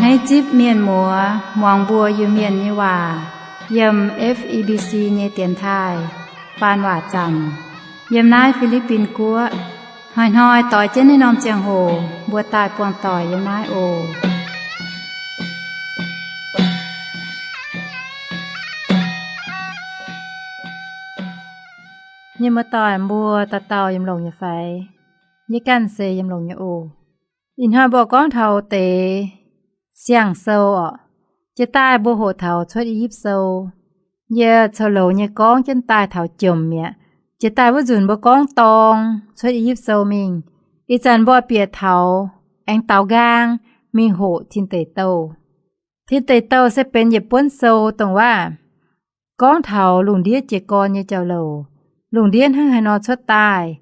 Naaiv zipv mienh muoz muangx mbuo Iu-Mienh nyei waac yiem F E B C nyei dienx taaih faan waac zaamc yiem naaiv Fi^li^bin Guoqv. Hnoi-hnoi doix jienv naaiv norm ziangh hoc mbuo daaih buangh doic yiem naaiv oc. Mienh muoz-doic, mbuo dauh dauh yiem longx nyei fai? Yie ganh se yiem longx nyei oc. Ih hnoi mbuo gorngv taux deix siang-sou orqc. Jiex daaih mbuo hoqc taux Cuotv I^yipv Sou. Yie coux louz nyei gorngv jienv daaih taux jomc mi'aqv. Jiex daaih wuov nzunc mbuo gorngv dorng Cuotv I^yipv Sou mingh. Ih zanc mbuo bieqc taux aengx daaux nqaang mingh hoqc Tin Deic Douh. Tin Deic Douh se benx yietc buonv sou dongh waac gorngv taux lungh ndiev jiez gorn nyei jauv-louc. Lungh ndiev hnangv haaix nor cuotv daaih,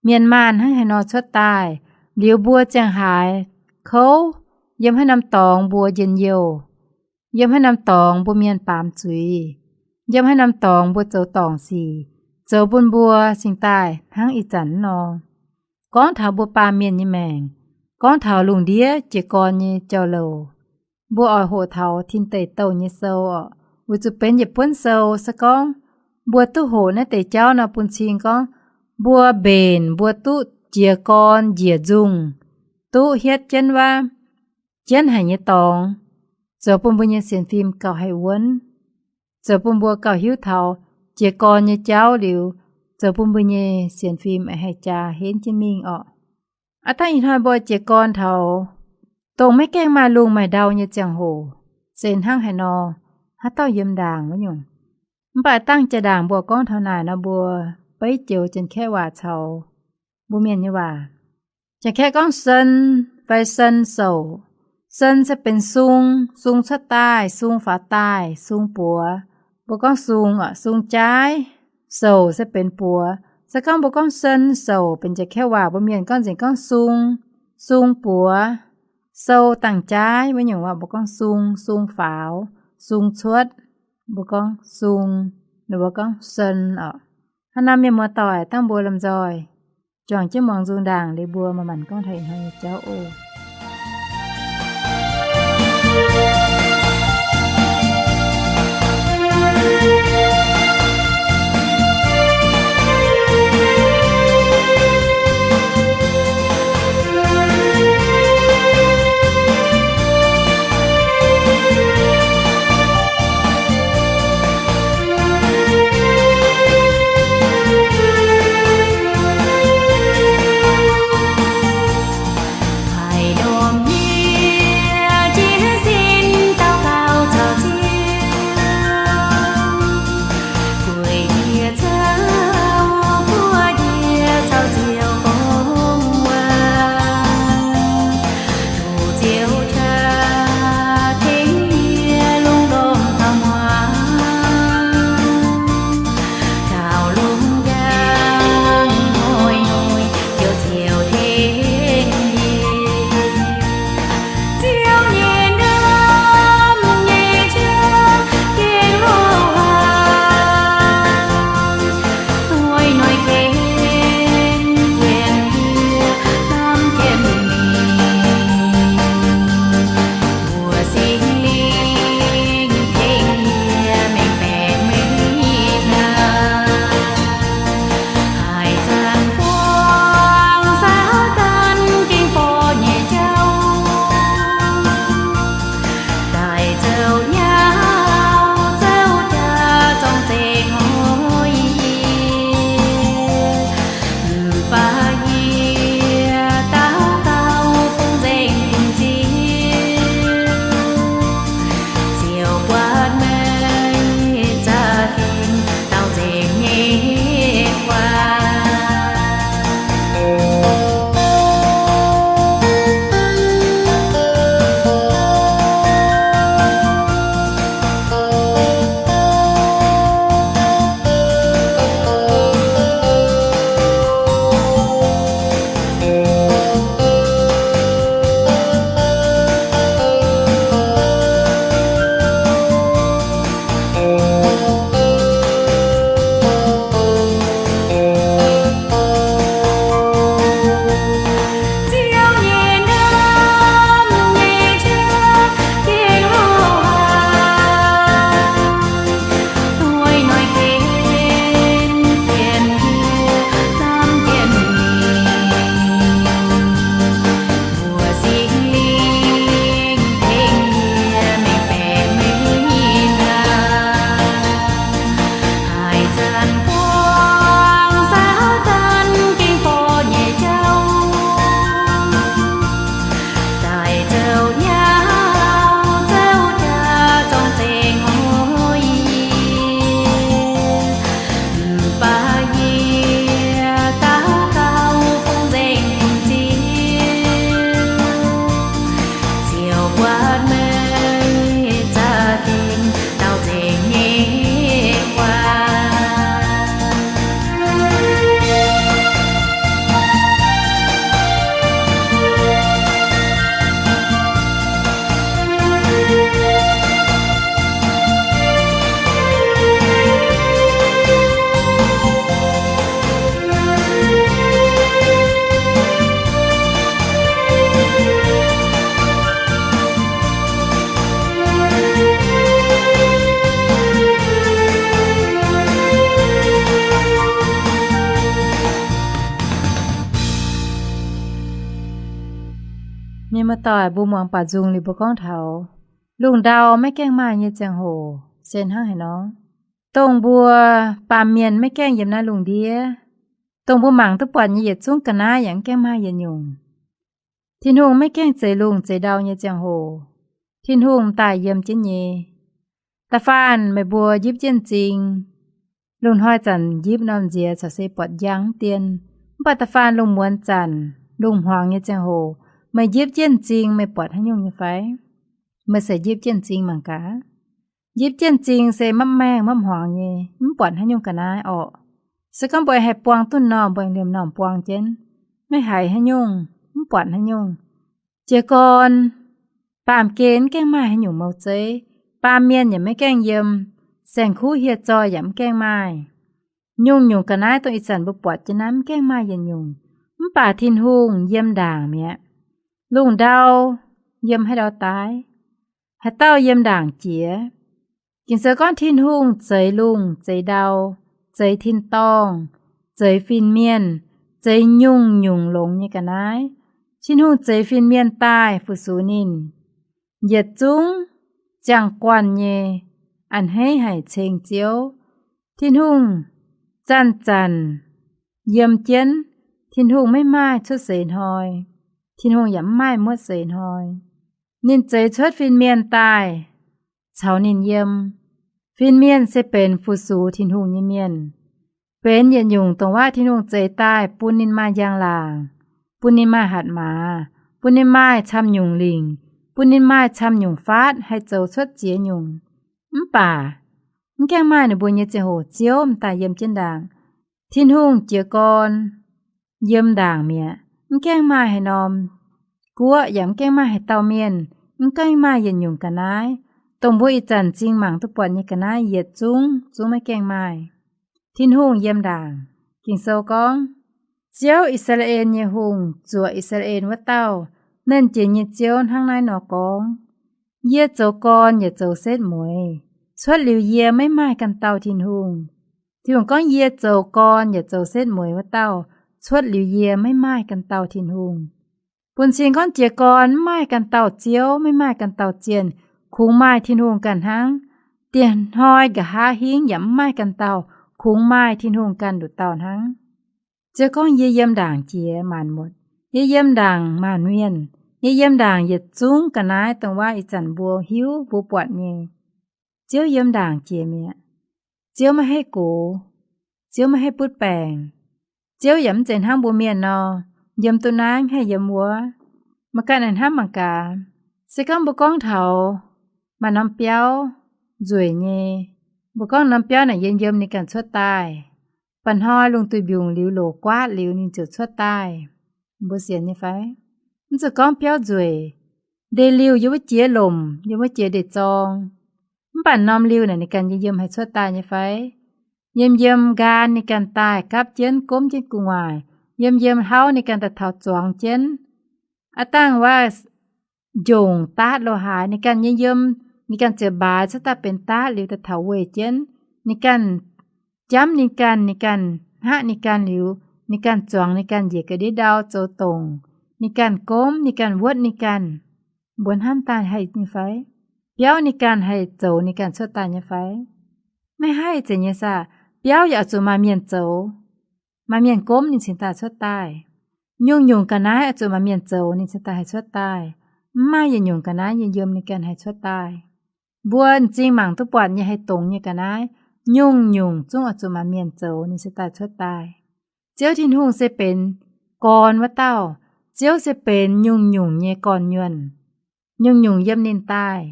mienh maanh hnangv haaix nor cuotv daaih, liuz mbuo ziangh haaix kouv, yiem haaix norm dorngx mbuo njien-youh, yiem haaix norm dorngx mbuo mienh baamz zuiz, yiem haaix norm dorngx mbuo zoux dorngc sic, zoux bun mbuo cingx daaih hnangv ih zanc nor. Gorngv taux mbuo baamh mienh nyei maengc, gorngv taux lungh ndiev jiez gorn nyei jauv-louc, mbuo oix hoqc taux Tin Deic Douh nyei sou orqc, weic zuqc benx yietc buonv sou se gorngv mbuo duqv hoqc naaiv deix jauv nor bun cing gorngv mbuo mbenc mbuo duqv jiez gorn njiec nzungh, duqv hietv jienv wuov jienv haic nyei dorngx, zoux bun mbuo nyei sienx fim gauh haih wuonv, zoux bun mbuo gauh hiuv taux jiez gorn nyei jauv liuz, zoux bun mbuo nyei sienx fim haih jaa henv jienv mingh orqc. Aav dangh ih hnoi mbuo jiez gorn taux dongh maiv gaengh maaih lungh maaih ndau nyei ziangh hoc se hnangv haaix nor, haaix dauh yiem ndaangc wuov nyungc. Mv baac dangh jaa-ndaangc mbuo gorngv taux naaic nor, mbuo beiv joux Janx-Kaeqv waac caux mbuo Mienh nyei waac. Janx-Kaeqv gorngv เซิน fai เซิน souc. เซิน se benx sung, sung cuotv daaih, sung faaux daaih, sung buoz. Mbuo gorngv sung orqc, sung jaaiv. Souc se benx buoz. Se gorngv mbuo gorngv เซิน souc benx Janx-Kaeqv waac, mbuo Mienh gorngv nzengc gorngv sung, sung buoz, sou dangh jaaiv wuov nyungc waac, mbuo gorngv sung, sung faaux, sung cuotv, mbuo gorngv sung, ninh mbuo gorngv เซิน orqc. Hnangv naaiv mienh muoz-doic, dangh mbuo lomh nzoih juangc jienv muangx nzung ndaangc liuz mbuo manc-manc gorngv taux ih hnoi nyei jauv oc. Mienh muoz-doic, mbuo muangx baac nzung liuz mbuo gorngv taux lungh ndau maiv gaengh maaih nyei ziangh hoc se hnangv haaix nor. Dongh mbuo baamh mienh maiv gaengh yiem naaiv lungh ndiev, dongh mbuo mangc duqv buatc nyei yietc zungv ga'naaiv yaac mv gaengh maaih yietc nyungc. Tin-Hungh maiv gaengh zeix lungh zeix ndau nyei ziangh hoc, Tin-Hungh m'daaih yiem jienv nyei. Da'faanh meih mbuo njipv jienv m'zing, lungh hnoi zanc njipv norm nziex caux se buatc njang mv dien. Mv baac da'faanh lungh muonz zanc, lungh hmuangx nyei ziangh hoc, meih njipv jienv m'zing meih buatc haaix nyungc nyei fai? Meih se njipv jienv m'zing mangc gaax. Njipv jienv m'zing se mapv maengh mapv hmuangx nyei, mv buatc haaix nyungc ga'naaiv orqc. Se gorngv mbuo haih buang duqv m'normh, mbuo liemh m'normh buang jienv, maiv haiz haaix nyungc, mv buatc haaix nyungc. Jiez gorn baamh gen mv gaengh maaih haaix nyungc mouc zeiv, baamh mienh yaac maiv gaengh yiem, saeng-kuv hieh zoih yaac mv gaengh maaih. Nyungc-nyungc ga'naaiv dongh ih zanc mbuo buatc jienv naaiv mv gaengh maaih yietc nyungc. Mv baac Tin-Hungh yiem ndaangc mi'aqv. Lungh ndau yiem haaix ndau daaih? Haaix dauh yiem ndaangc jiex? Ging-Sou gorngv Tin-Hungh zeix lungh zeix ndau, zeix tin-dorngh, zeix fin-mienh, zeix nyungc-nyungc longx nyei ga'naaiv. Tin-Hungh zeix fin-mienh daaih fu-sux ninh. Yietc zungv ziangh guanh nyei, a'hneiv haic ceng Ziouv. Tin-Hungh zanc-zanc yiem jienv. Tin-Hungh maiv maaih cuotv seix hnoi. Tin-Hungh yaac mv maaih muotv seix hnoi. Ninh zeix cuotv fin-mienh daaih caux ninh yiem. Fin-mienh se benx fu-sux Tin-Hungh nyei mienh, benx yietc nyungc dongh waac Tin-Hungh zeix daaih bun ninh maaih njang-laangc, bun ninh maaih hatc maaz, bun ninh maaih camv nyungc lingc, bun ninh maaih camv nyungc faatv haih zoux cuotv ziex nyungc. Mv baac mv gaengh maaih ninh mbuo nyei ziangh hoc Ziouv m'daaih yiem jienv ndaangc. Tin-Hungh jiez gorn yiem ndaangc mi'aqv. Mv gaengh maaih haaix norm guoqv yaac mv gaengh maaih haaix dauh mienh, mv gaengh maaih yietc nyungc ga'naaiv, dongh mbuo ih zanc m'zing mangc duqv buatc nyei ga'naaiv yietc zungv zungv maiv gaengh maaih. Tin-Hungh yiem ndaangc. Ging-Sou gorngv, Ziouv, I^saa^laa^en nyei Hungh, zuoqc I^saa^laa^en wuov dauh, Nernh Jiex nyei Ziouv hnangv naaiv nor gorngv, Yie zoux gorn yaac zoux setv mueiz, cuotv liuz yie maiv maaih ganh dauh Tin-Hungh. Tin-Hungh gorngv, Yie zoux gorn yaac zoux setv mueiz wuov dauh, cuotv liuz yie maiv maaih ganh dauh Tin-Hungh. Bun cing gorngv jiez gorn maiv maaih ganh dauh Ziouv, maiv maaih ganh dauh zienh, kungx maaih Tin-Hungh ganh hnangv. Dieh hnoi nqa'haav hingv yaac mv maaih ganh dauh, kungx maaih Tin-Hungh ganh nduqc dauh hnangv. Ziouv gorngv, Yie yiem ndaangc jiex maanc muotc. Yie yiem ndaangc maanc mienh. Yie yiem ndaangc yietc zungv ga'naaiv dongh waac ih zanc mbuo hiuv mbuo buatc nyei. Ziouv yiem ndaangc jiex mi'aqv. Ziouv maiv haih gox. Ziouv maiv haih butv baengc. Ziouv yaac mv zeiz hnangv mbuo mienh nor, yiem duqv naaiv haih yiem wuov. Meih ganh naaic hnamv mangc gaax, se gorngv mbuo gorngv taux maaih norm biauv nzueic nyei, mbuo gorngv norm biauv naaic yiem yiem ninh ganh cuotv daaih. Mba'hnoi lungh duih mbiungc liuz loc guaatv liuz ninh ziouc cuotv daaih. Mbuo sienx nyei fai? Mv zuqc gorngv biauv nzueic, ndeic-liuh yiem wuov jiex lomc, yiem wuov jiex ndeic-zorng, mv baac norm liuh naaic ninh ganh yiem yiem haih cuotv daaih nyei fai? Yiem yiem nqaan ninh ganh daaih gapv jienv gomv jienv gu'nguaaic, yiem yiem hlauv ninh ganh daaih taux zuangx jienv. Aav dangh wuov njongc daatv lo haaix, ninh ganh yiem yiem, ninh ganh ziouc mbaaix cuotv daaih benx daatv liuz daaih taux weih jienv. Ninh ganh jamv ninh ganh, ninh ganh hngaqv ninh ganh liuz, ninh ganh zuangx ninh ganh njiec ga'ndiev ndau zoux dongc, ninh ganh gomv, ninh ganh wuotv ninh ganh. Mbuo hnamv daaih haih nyei fai? Biauv ninh ganh haih zoux ninh ganh cuotv daaih nyei fai? Maiv haih zeiz nyei saah. Biauv yaac oix zuqc maaih mienh zoux, maaih mienh gomv ninh cingx daaih cuotv daaih. Nyungc-nyungc ga'naaiv oix zuqc maaih mienh zoux ninh cingx daaih haih cuotv daaih. Mv maaih yietc nyungc ga'naaiv yiem yiem ninh ganh haih cuotv daaih. Mbuo m'zing mangc duqv buatc nyei haih dongz nyei ga'naaiv, nyungc-nyungc zungv oix zuqc maaih mienh zoux ninh cingx daaih cuotv daaih. Ziouv Tin-Hungh se benx gorn wuov dauh. Ziouv se benx nyungc-nyungc nyei gorn-nyuonh. Nyungc-nyungc yiem ninh daaih.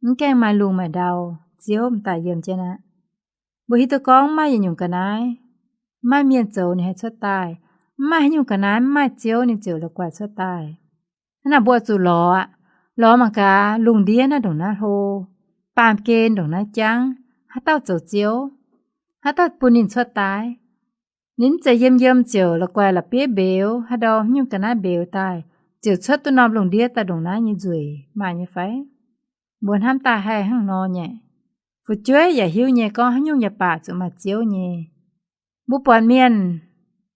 Mv gaengh maaih lungh maaih ndau, Ziouv m'daaih yiem jienv aqv. Mbuo hiuv duqv gorngv mv maaih yietc nyungc ga'naaiv, mv maaih mienh zoux ninh haih cuotv daaih. Mv maaih haaix nyungc ga'naaiv mv maaih Ziouv ninh ziouc la'guaih cuotv daaih. Hnangv naaic mbuo oix zuqc lorz aqv. Lorz mangc gaax, lungh ndiev naaiv ndongc naaiv hlo, baamh gen ndongc naaiv jangv, haaix dauh zoux Ziouv? Haaix dauh bun ninh cuotv daaih? Ninh mv zeiz yiem yiem ziouc la'guaih la'bieiv mbeux, haaix ndau haaix nyungc ga'naaiv mbeux daaih, ziouc cuotv duqv norm lungh ndiev daaih ndongc naaiv nyei nzueic, maaih nyei fai? Mbuo hnamv daaih haih hnangv nor nyei. Fu'jueiv yaac hiuv nyei gorngv haaix nyungc yaac baac zuqc maaih Ziouv nyei. Mbuo buatc mienh,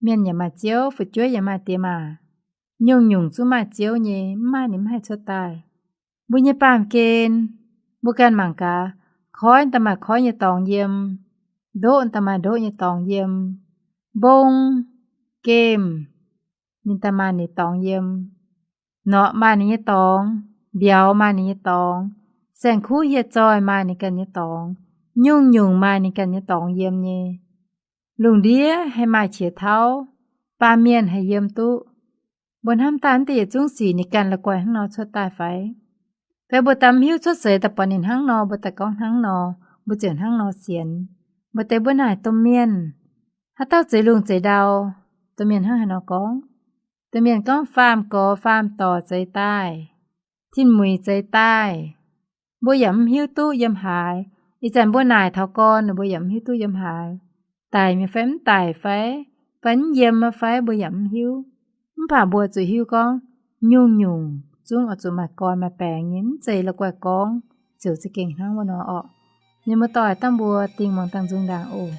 mienh yaac maaih Ziouv, fu'jueiv yaac maaih diex maac. nyungc-nyungc zungv maaih Ziouv nyei, mv maaih ninh mv haih cuotv daaih. Mbuo nyei baamh gen, mbuo ganh mangc gaax, koiv daaih maaih koiv nyei dorngx yiem, ndoqv daaih maaih ndoqv nyei dorngx yiem, mbong, gemh, ninh daaih maaih ninh dorngx yiem, norqc maaih ninh nyei dorngx, mbiauz maaih ninh nyei dorngx, saeng-kuv hieh zoih maaih ninh ganh nyei dorngx, nyungc-nyungc maaih ninh ganh nyei dorngx yiem nyei. Lungh ndiev haih maaih qiex tauv, baamh mienh haih yiem duqv. Mbuo hnamv daaih naaiv deix yietc zungv sic ninh ganh la'guaih hnangv nor cuotv daaih fai? Fai mbuo daaih mv hiuv cuotv seix daaih buatc ninh hnangv nor, mbuo daaih gorngv hnangv nor, mbuo ziouc hnangv nor sienx. Mbuo deix mbuo naaic domh mienh, haaix dauh zeix lungh zeix ndau, domh mienh hnangv haaix nor gorngv? Domh mienh gorngv faam-gorx faam-dorc zeix daaih, tin-mueiz zeix daaih. Mbuo yaac mv hiuv duqv yiem haaix. Ih zanc mbuo naaic taux gorn, mbuo yaac mv hiuv duqv yiem haaix. Daic mi'aqv fai mv daic fai, fai mv yiem fai, mbuo yaac mv hiuv. Mv baac mbuo zuqc hiuv gorngv, nyungc-nyungc zungv oix zuqc maaih gorn maaih baengx nyei, mv zeiz la'guaih gorngv ziouc za'gengh hnangv wuov nor orqc. Mienh muoz-doic, dangh mbuo dingh muangx dangh nzung ndaangc oc.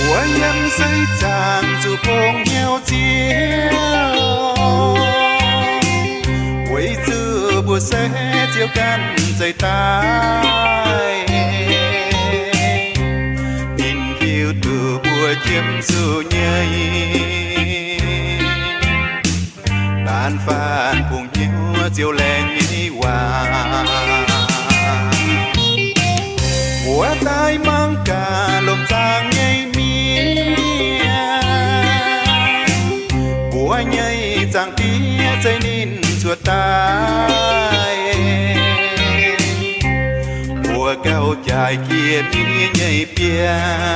Mbuo yiem seix zaangc zuqc bungx hnyouv Ziouv, weic zuqc mbuo se Ziouv ganh zeix daaih. Ninh hiuv duqv mbuo qiemx zuqc nyei, laanh faanh bungx hnyouv Ziouv laengz nyei waac. Mbuo daaih mangc gaax lomh nzaangc nyei mienh, mbuo nyei Zaangc Diex zeix ninh cuotv daaih. Mbuo gauh jaaix jiex miev nyei biaa,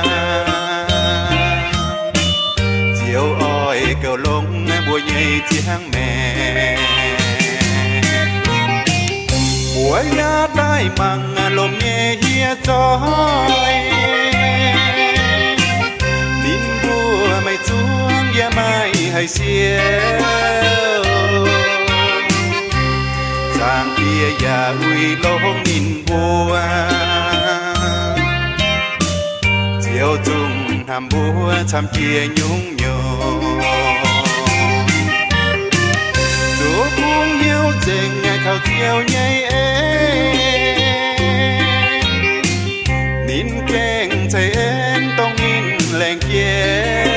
Ziouv oix gauh longc mbuo nyei ziangh maengc. Mbuo yaac daaih mangc lomh nyei hieh zoih, ninh mbuo maiv zuangx yaac maiv haih siou. Zaangc Diex yaac uix longc ninh mbuo, Ziouv zungv hnamv mbuo camv jiex nyungc-nyungc. Zuqc bungx hnyouv nzengc kaux Ziouv nyei en, ninh gengh ceix en dongh ninh laengz jiex.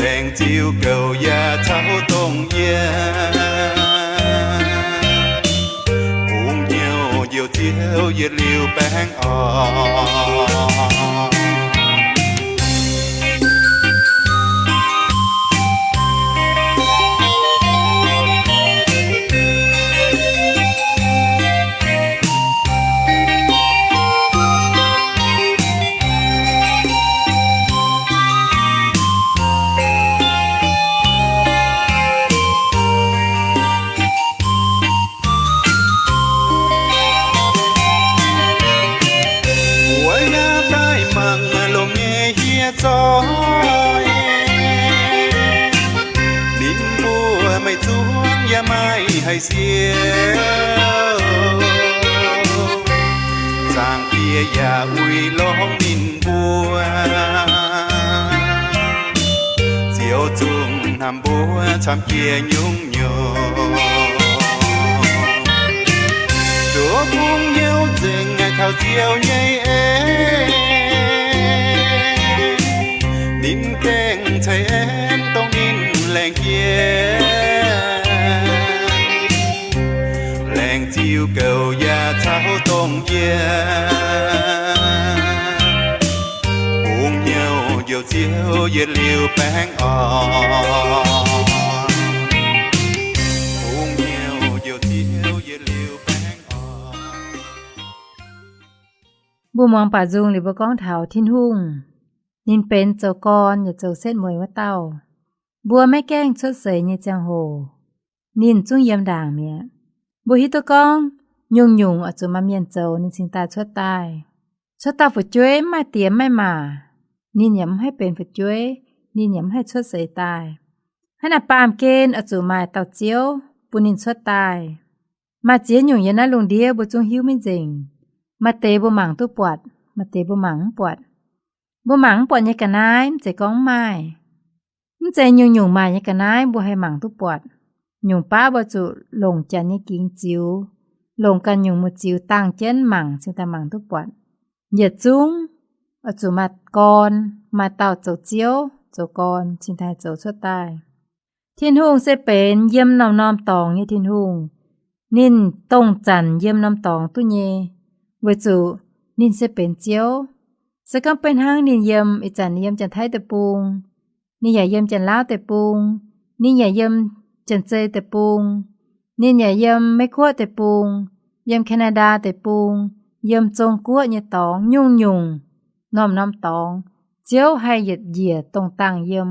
Laengz ziux goux yaac caux dongh yie, bungx hnyouv njoux Ziouv yietc liuz baengh orn. Mbuo yaac daaih mangc lomh nyei hieh zoih, ninh mbuo maiv zuangx yaac maiv haih siou. Zaangc Diex yaac uix longc ninh mbuo, Ziouv zungv hnamv mbuo camv jiex nyungc-nyungc. Zuqc bungx hnyouv nzengc kaux Ziouv nyei en, ninh gengh ceix en dongh ninh laengz jiex. Laengz ziux goux yaac caux dongh yie, bungx hnyouv njoux Ziouv yietc liuz baengh orn. Bungx hnyouv njoux Ziouv yietc liuz baengh orn. Mbuo muangx baac nzung liuz mbuo gorngv taux Tin-Hungh, ninh benx zoux gorn yaac zoux setv mueiz wuov dauh. Mbuo maiv gaengh cuotv seix nyei ziangh hoc, ninh zungv yiem ndaangc mi'aqv. Mbuo hiuv duqv gorngv nyungc-nyungc oix zuqc maaih mienh zoux ninh cingx daaih cuotv daaih. Cuotv dauh fu'jueiv mv maaih diex mv maaih maac, ninh yaac mv haih benx fu'jueiv, ninh yaac mv haih cuotv seix daaih. Hnangv naaic baamh gen oix zuqc maaih dauh Ziouv bun ninh cuotv daaih. Maaih ziex nyungc yiem naaiv lungh ndiev mbuo zungv hiuv maiv nzengc. Maaih deix mbuo mangc duqv buatc, maaih deix mbuo mangc mv buatc. Mbuo mangc mv buatc nyei ga'naaiv mv zeiz gorngv mv maaih. Mv zeiz nyungc-nyungc maaih nyei ga'naaiv mbuo haih mangc duqv buatc. Nyungc baav mbuo zuqc longc janx nyei gingx ziux, longc ganh nyungc muoz-ziux dangh jienv mangc cingx daaih mangc duqv buatc. Yietc zungv oix zuqc maaih gorn, maaih dauh zoux Ziouv, zoux gorn cingx daaih zoux cuotv daaih. Tin-Hungh se benx yiem norm-norm dorngx nyei Tin-Hungh. Ninh dongh zanc yiem norm dorngx duqv nyei, weic zuqc ninh se benx Ziouv. Se gorngv beiv hnangv ninh yiem, ih zanc ninh yiem Janx-Taiv deic-bung, ninh yaac yiem Janx-Laauv deic-bung, ninh yaac yiem Janx-Zei deic-bung, ninh yaac yiem Meiv-Guoqv deic-bung, yiem Canada deic-bung, yiem Zong-Guoqv nyei dorngx, nyungc-nyungc, norm-norm dorngx, Ziouv haih yietc njiec dongh dangh yiem.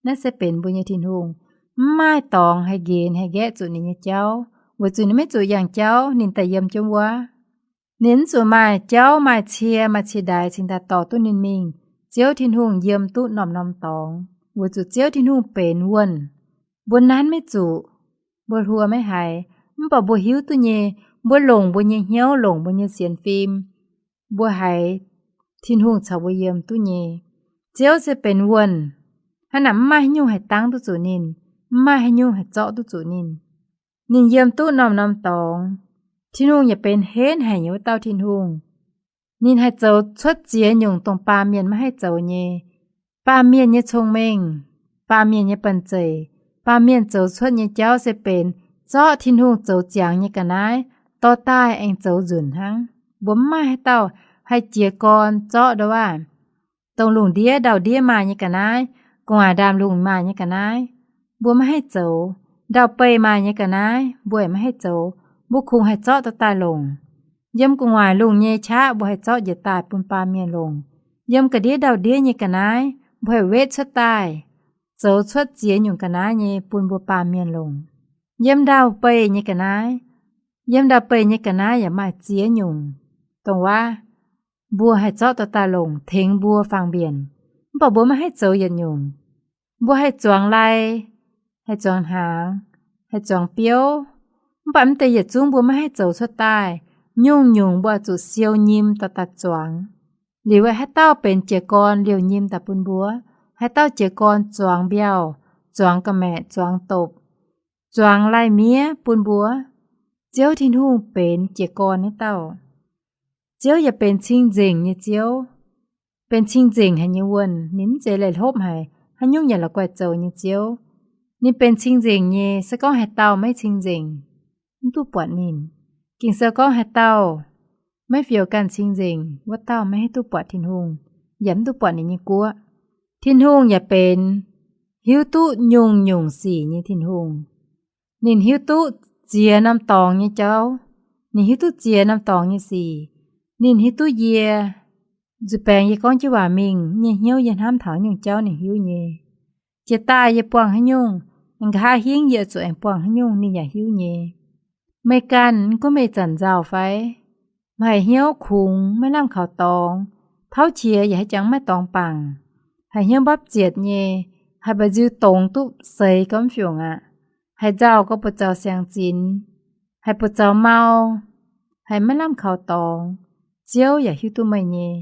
Naaiv se benx mbuo nyei Tin-Hungh. Mv maaih dorngx haih nqenx haih nqaeqv zuqc ninh nyei jauv, weic zuqc ninh maiv zuqc yangh jauv ninh daaih yiem jienv wuov. Ninh mv zuqc maaih jauv maaih cie maaih cie ndaix cingx daaih dorh duqv ninh mingh. Ziouv Tin-Hungh yiem duqv norm-norm dorngx, weic zuqc Ziouv Tin-Hungh benx wuonh. Mbuo nanv maiv zuqc, mbuo hluo maiv haiz, mv baac mbuo hiuv duqv nyei. Mbuo longc mbuo nyei hnyouv, longc mbuo nyei sienx fim, mbuo haiz Tin-Hungh caux mbuo yiem duqv nyei. Ziouv se benx wuonh. Hnangv naaic mv maaih haaix nyungc haih dangv duqv zuqc ninh, mv maaih haaix nyungc haih zorqv duqv zuqc ninh. Ninh yiem duqv norm-norm dorngx. Tin-Hungh yaac benx henv haic nyei wuov dauh Tin-Hungh. Ninh haih zoux cuotv ziex nyungc dongh baamh mienh maiv haih zoux nyei. Baamh mienh nyei cong-mengh, baamh mienh nyei banh zeic, baamh mienh zoux cuotv nyei jauv se benx zorqv Tin-Hungh zoux ziangx nyei ga'naaiv dorh daaih aengx zoux nzunc hnangv. Mbuo mv maaih haaix dauh haih jiez gorn zorqv ndongc waac, dongh lungh ndiev ndau-ndiev maaih nyei ga'naaiv, gu'nguaaic ndaamv-lungh maaih nyei ga'naaiv, mbuo maiv haih zoux. Ndau-beih maaih nyei ga'naaiv mbuo yaac maiv haih zoux, mbuo kungx haih zorqv dorh daaih longc. Yiem gu'nguaaic lungh nyei qaqv mbuo haih zorqv njiec daaih bun baamh mienh longc. Yiem ga'ndiev ndau-ndiev nyei ga'naaiv mbuo haih wetv cuotv daaih, zoux cuotv ziex nyungc ga'naaiv nyei bun mbuo baamh mienh longc. Yiem ndau-beih nyei ga'naaiv, yiem ndau-beih nyei ga'naaiv yaac maaih ziex nyungc dongh waac mbuo haih zorqv dorh daaih longc tengx mbuo faang-mbienc. Mv baac mbuo maiv haih zoux yietc nyungc. Mbuo haih zuangx lai, haih zuangx hnaangx, haih zuangx biouv, mv baac mv deix yietc zungv mbuo maiv haih zoux cuotv daaih. Nyungc-nyungc mbuo zuqc siou nyim daaih daaih zuangx. Liuz haaix dauh benx jiez gorn liouh nyim daaih bun mbuo? Haaix dauh jiez gorn zuangx mbiauh, zuangx ga'maeqc, zuangx dopc, zuangx lai-miev bun mbuo? Ziouv Tin-Hungh benx jiez gorn naaiv dauh. Ziouv yaac benx cing-nzengc nyei Ziouv, benx cing-nzengc haic nyei wuonh. Ninh mv zeiz leih hlopv haic, haaix nyungc yaac la'guaih zoux nyei Ziouv. Ninh benx cing-nzengc nyei. Se gorngv haaix dauh maiv cing-nzengc, mv duqv buatc ninh. Ging-Sou gorngv haaix dauh maiv fioux ganh cing-nzengc, wuov dauh maiv haih duqv buatc Tin-Hungh, yaac mv duqv buatc ninh nyei guoqv. Tin-Hungh yaac benx hiuv duqv nyungc-nyungc sic nyei Tin-Hungh. Ninh hiuv duqv ziex norm dorngx nyei jauv. Ninh hiuv duqv ziex norm dorngx nyei sic. Ninh hiuv duqv yie, nzuih baengx yie gorngv jienv waac mingh nyei hnyouv, yie hnamv taux nyungc jauv ninh hiuv nyei. Jiex daaih yie buangh haaix nyungc, nqa'haav hingv yie zuqc aengx buangh haaix nyungc, ninh yaac hiuv nyei. Meih ganh, mv gunv meih zanc nzauh fai, meih haiz hnyouv kungx, maiv lamh kaux dorngx, tauv qiex yaac haaix jangx maiv dorngx bangc, haiz hnyouv mbapv zietc nyei, haiz mba'nziu dongz duqv seix gormx fiungc aqv, haiz nzauh gorngv buoz-zaux siangx zinx, haiz buoz-zaux mau, haiz maiv lamh kaux dorngx, Ziouv yaac hiuv duqv meih nyei.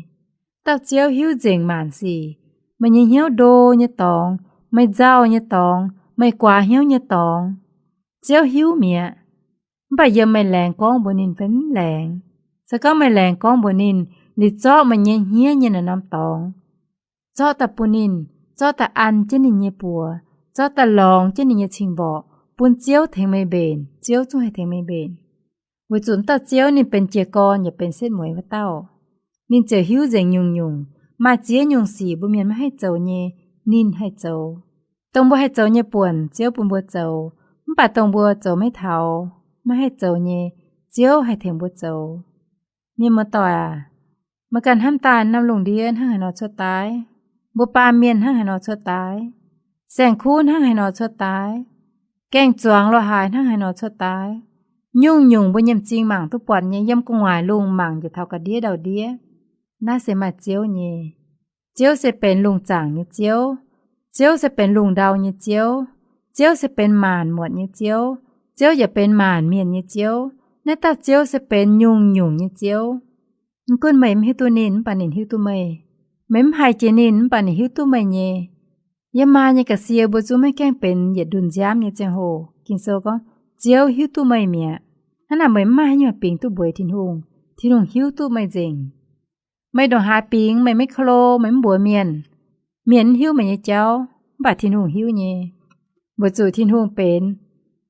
Dauh Ziouv hiuv nzengc maanc sic. Meih nyei hnyouv ndo nyei dorngx, meih nzauh nyei dorngx, meih guaax hnyouv nyei dorngx, Ziouv hiuv mi'aqv. Mv baac yiem meih laengz gorngv mbuox ninh fai mv laengz, se gorngv meih laengz gorngv mbuox ninh, liuz zorqv meih nyei hniev nyei naaiv norm dorngx zorqv daaih bun ninh, zorqv daaih an jienv ninh nyei buoz, zorqv daaih lorngx jienv ninh nyei cing-mborqc bun Ziouv tengx meih mbenc, Ziouv zungv haih tengx meih mbenc. Weic zuqc dauh Ziouv ninh benx jiez gorn yaac benx setv mueiz wuov dauh. Ninh ziouc hiuv nzengc nyungc-nyungc. Maaih ziex nyungc sic mbuo mienh maiv haih zoux nyei, ninh haih zoux. Dongh mbuo haih zoux nyei buonc, Ziouv bun mbuo zoux. Mv baac dongh mbuo zoux maiv taux, maiv haih zoux nyei, Ziouv haih tengx mbuo zoux. Mienh muoz-doic aac, Meih ganh hnamv daaih norm lungh ndiev hnangv haaix nor cuotv daaih? Mbuo baamh mienh hnangv haaix nor cuotv daaih? Saeng-kuv hnangv haaix nor cuotv daaih? Gaeng-zuangx lo haaix hnangv haaix nor cuotv daaih? Nyungc-nyungc mbuo nyei m'zing mangc duqv buatc nyei, yiem gu'nguaaic lungh mangc njiec taux ga'ndiev ndau-ndiev, naaiv se maaih Ziouv nyei. Ziouv se benx lungh zaangc nyei Ziouv. Ziouv se benx lungh ndau nyei Ziouv. Ziouv se benx maanc muotc nyei Ziouv. Ziouv yaac benx maanc mienh nyei Ziouv. Naaiv dauh Ziouv se benx nyungc-nyungc nyei Ziouv. Mv gunv meih mv hiuv duqv ninh, mv baac ninh hiuv duqv meih. Meih mv haih jiex ninh, mv baac ninh hiuv duqv meih nyei. Yiem maa nyei ga'sie mbuo zungv maiv gaengh benx yietc ndunh nziaamv nyei ziangh hoc. Ging-Sou gorngv, Ziouv hiuv duqv meih mi'aqv. Hnangv naaic meih mv maaih haaix nyungc bingx duqv mbueiz Tin-Hungh. Tin-Hungh hiuv duqv meih nzengc. Meih ndongc haaix bingx, meih maiv ko lo, meih mv mbuox mienh, mienh mv hiuv meih nyei jauv, mv baac Tin-Hungh hiuv nyei. Weic zuqc Tin-Hungh benx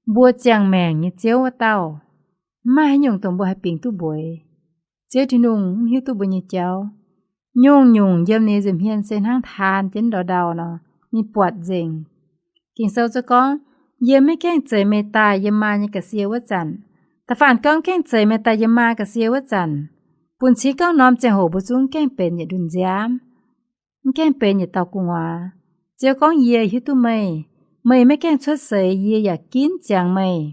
mbuo ziangh maengc nyei Ziouv wuov dauh. Mv maaih haaix nyungc dongh mbuo haih bingx duqv mbueiz. Ziouv Tin-Hungh mv hiuv duqv mbuo nyei jauv. Nyungc-nyungc yiem ninh nza'hmien se hnangv taan jienv ndau-ndau nor, ninh buatc nzengc. Ging-Sou zungv gorngv, yie maiv gaengh zeix meih daaih yiem maa nyei ga'sie wuov zanc. Da'faanh gorngv gaengh zeix meih daaih yiem maa ga'sie wuov zanc, bun cingv gorngv norm ziangh hoc mbuo zungv mv gaengh benx yietc ndunh nziaamv, mv gaengh benx yietc dauh gu'nguaaz. Ziouv gorngv, yie hiuv duqv meih. Meih maiv gaengh cuotv seix, yie yaac ginv ziangx meih.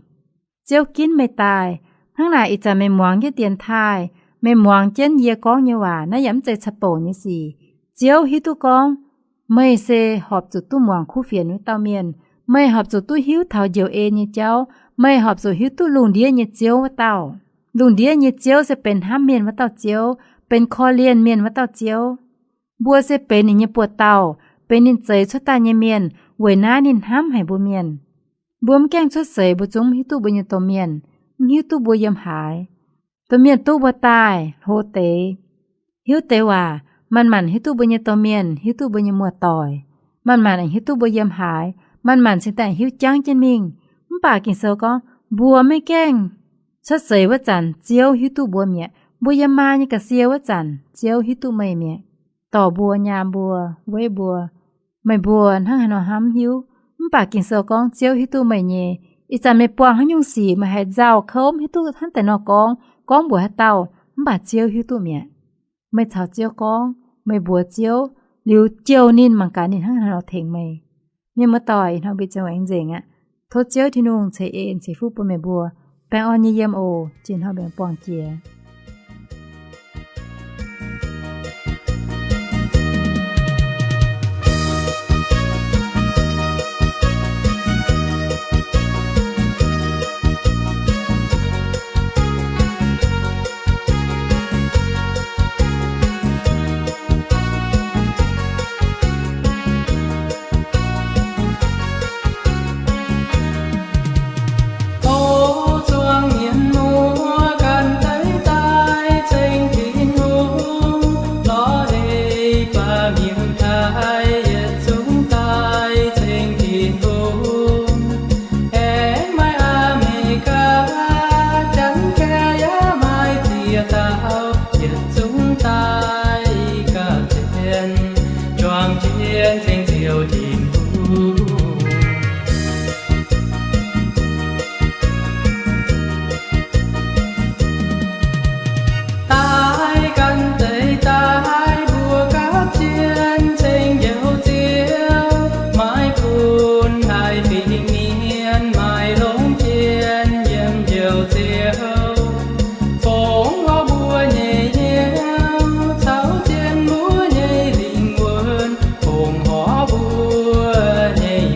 Ziouv ginv meih daaih. Hnangv naaic ih zanc meih muangx jienv dienx taaih, meih muangx jienv yie gorngv nyei waac, naaiv yaac mv zeiz caqv-bouc nyei sic. Ziouv hiuv duqv gorngv meih se horpc zuqc duqv muangx kuv fienx wuov dauh mienh. Meih horpc zuqc duqv hiuv taux njoux en nyei jauv. Meih horpc zuqc hiuv duqv lungh ndiev nyei Ziouv wuov dauh. Lungh ndiev nyei Ziouv se benx hnamv mienh wuov dauh Ziouv, benx korv-lienh mienh wuov dauh Ziouv. Mbuo se benx ninh nyei buoz-dauh, benx ninh zeix cuotv daaih nyei mienh. Weic naaiv ninh hnamv haic mbuo mienh. Mbuo mv gaengh cuotv seix, mbuo zungv mv hiuv duqv mbuo nyei domh mienh, mv hiuv duqv mbuo yiem haaix. Domh mienh duqv mbuo daaih hlo deix, hiuv deix waac, manc-manc hiuv duqv mbuo nyei domh mienh, hiuv duqv mbuo nyei muoz-doic, manc-manc aengx hiuv duqv mbuo yiem haaix, manc-manc cingx daaih hiuv jangv jienv mingh. Mv baac Ging-Sou gorngv, mbuo maiv gaengh cuotv seix wuov zanc, Ziouv hiuv duqv mbuo mi'aqv. Mbuo yiem maa nyei ga'sie wuov zanc, Ziouv hiuv duqv meih mi'aqv. Dorh mbuo, nyaam mbuo, weiv mbuo, meih mbuo hnangv haaix nor hnamv hiuv. Mv baac Ging-Sou gorngv Ziouv hiuv duqv meih nyei. Ih zanc meih buangh haaix nyungc sic, meih haaix nzauh kouv, mv hiuv duqv hnangv deix nor gorngv, gorngv mbuox haaix dauh, mv baac Ziouv hiuv duqv mi'aqv. Meih caux Ziouv gorngv, meih mbuox Ziouv, liuz jouh ninh, mangc gaax ninh hnangv haaix nor tengx meih. Mienh muoz-doic, ih hnoi mbuo ziangh hoc aengx nzengc aqv. Tov Ziouv Tin-Hungh ceix en ceix fuqv bun meih mbuo. Baengh orn nyei yiem oc. Jiex hnoi mbuo buangh jiex. Tov zuangx mienh muoz ganh deix daaih ceng Tin-Hungh, lorz hei baamh mienh daaih yietc zungv daaih ceng Tin-Hungh. Aengx maaih Aa^me^li^gaa, Janx-Kaeqv yaac maaih ziex dauh, yietc zungv daaih gapv jienv, juangc jienv ceng Ziouv Tin-Hungh. Daaih ganh deix daaih mbuo gapv jienv ceng Njoux Ziouv, maiv bun haih fingx mienh maaih longx jien yiem Njoux Ziouv. Fongx orv mbuo nyei hnyouv caux zien mbuo nyei lingh wuonh, fongx horv mbuo nyei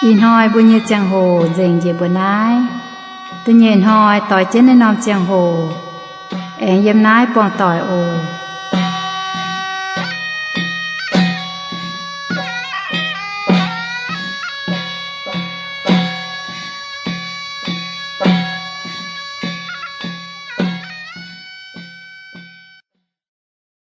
Ih hnoi mbuo nyei ziangh hoc nzengc njiec mbuo naaiv. Da'nyeic hnoi doix jienv naaiv norm ziangh hoc, aengx yiem naaiv buangh doic oc.